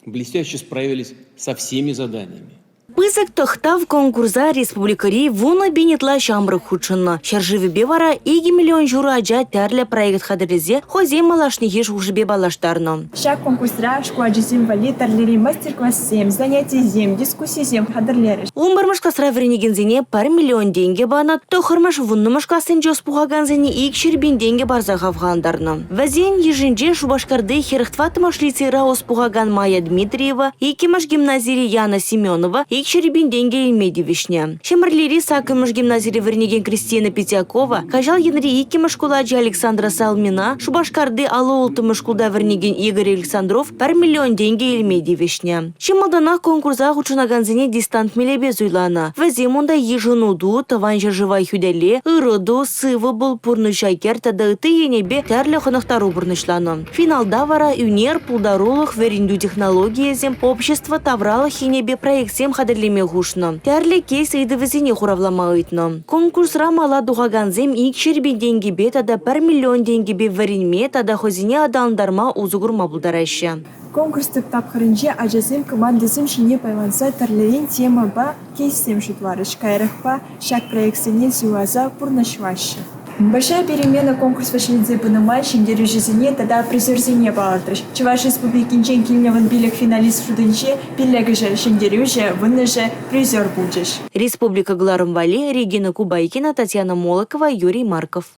Блестяще справились со всеми заданиями. Пысӑк тӑхтав конкурса республикӑри 10 пин ытла ҫамрӑк хутшӑннӑ. Ҫӗршывӗпе вара 2,5 миллион ача тӗрлӗ проект хатӗрлесе хӑйсен малашнехи шухӑшӗпе паллаштарнӑ. Ҫак конкурсра шкул ачисем валли тӗрлӗрен мастер-классем, занятисем, дискуссисем хатӗрлерӗҫ. 11-мӗш класра вӗренекенсене 1 миллион тенкӗ панӑ, 9-мӗш, 10-мӗш классенче ӑс пухакансене 200 пин тенкӗ парса хавхалантарнӑ. Вӗсен йышӗнче Шупашкарти 44-мӗш лицейра ӑс пухакан Майя Дмитриева, 2-мӗш гимназири Яна Семенова 200 пин тенкӗ илме тивӗҫнӗ. Ҫӗмӗрлери 8-мӗш гимназире вӗренекен Кристина Петякова, Каҫал енри 2-мӗш шкул ачи Александра Салмина, Шупашкарти 56-мӗш шкулта вӗренекен Игорь Александров 1 миллион тенкӗ илме тивӗҫнӗ. Чи малтанах конкурса хутшӑнакансене дистант мелӗпе суйланӑ. Вӗсем унта йышӑну ту, Тӑван ҫӗршыва хӳтӗле, ырӑ ту, сывӑ пул, пурнӑҫа кӗр тата ытти енӗпе тӗрлӗ хӑнӑхтару пурнӑҫланӑ. Финалта вара ӳнер, пултарулӑх, вӗрентӳ технологийӗсем, общество, тавралӑх енӗпе проектсем хатӗрлеме хушнӑ. Тӗрлӗ кейс ыйтӑвӗсене хуравлама ыйтнӑ. Конкурсра мала тухакансем 200 пин тенкӗпе тата 1 миллион тенкӗпе вӗренме тата хӑйсене аталантарма усӑ курма пултараҫҫӗ. Конкурс тӗп тапхӑрӗнче ачасем командӑсем ҫине пайланса тӗрлӗрен темӑпа кейссем шутларӗҫ, каярахпа ҫак проектсене суйласа пурнӑҫлаҫҫӗ. Большая перемена конкурс вӗҫленсе пынӑ май ҫӗнтерӳҫӗсене тата призерсене палӑртрӗҫ. Чӑваш Республикинчен килнӗ 15 финалист шутӗнче пиллӗкӗшӗ ҫӗнтерӳҫӗ, вуннӑшӗ призер пулчӗҫ. Республика кӑларӑм валли Регина Кубайкина, Татьяна Молокова, Юрий Марков.